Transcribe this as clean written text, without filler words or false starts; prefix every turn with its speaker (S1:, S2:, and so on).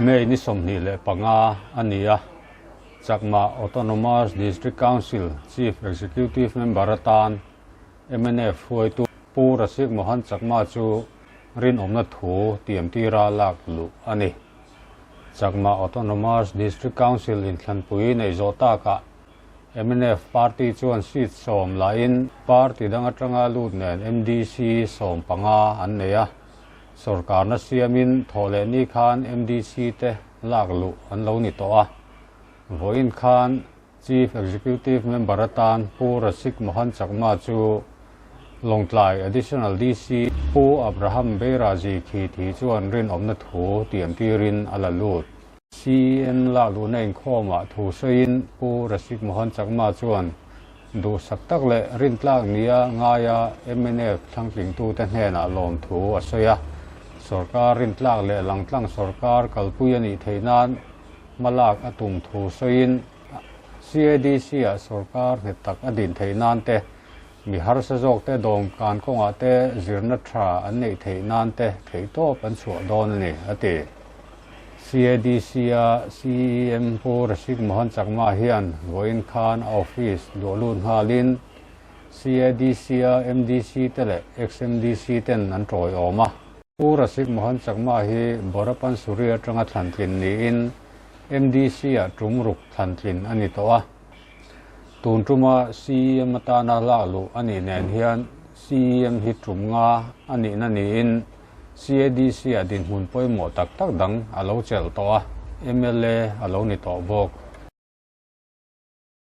S1: May ni 25 a ni a, Chakma Autonomous District Council Chief Executive Member atan mnf hruaitu Pu Rasik Mohan Chakma chu rinawmna thu tiamtira lak luh a ni. Chakma Autonomous District Council inthlanpui nei zawh takah mnf party chuan seat 10 lain party dang atanga lut nen MDC 15 an nei a. Sorkarna siamin thawhleh ni khan MDC te lak luh an lo ni tawh a. Vawiin khan Chief Executive Member atan Pu Rasik Mohan Chakma chu Lawngtlai Additional DC Pu Abraham Beirazi khi thi chuan rinawmna thu tiamtirin a la lut. CEM lak luhna inkhawmah thu sawiin Pu Rasik Mohan Chakma chuan duhsak tak leh rintlak nia ngaia mnf thlangtlingtute hnenah lawm thu a sawi a. Sorkar rintlak leh langtlang sorkar kalpui a nih theih nan hmalak a tum thu sawiin CADC-ah sorkar nghet tak a din theih nan te, mi harsa zawk te dawmkan kawngah te zirna tha an neih theih nan te theihtawp an chhuah dawn a ni, a ti. CADC-a CEM Pu Rasik Mohan Chakma hian vawiin khan a office luah lut nghalin CADC-a MDC te leh ex-MDC ten an tawiawm a. Pu Rasik Mohan Chakma hi Borapansuri atanga thlantlin niin MDC-ah tum ruk thlantlin a ni tawh a. Tun tuma CEM atana lak luh a nih nen hian CEM hi tum nga a nihna niin CADC-ah dinhmun pawimawh tak tak dang a lo chelh tawh a, mla a lo ni tawh bawk.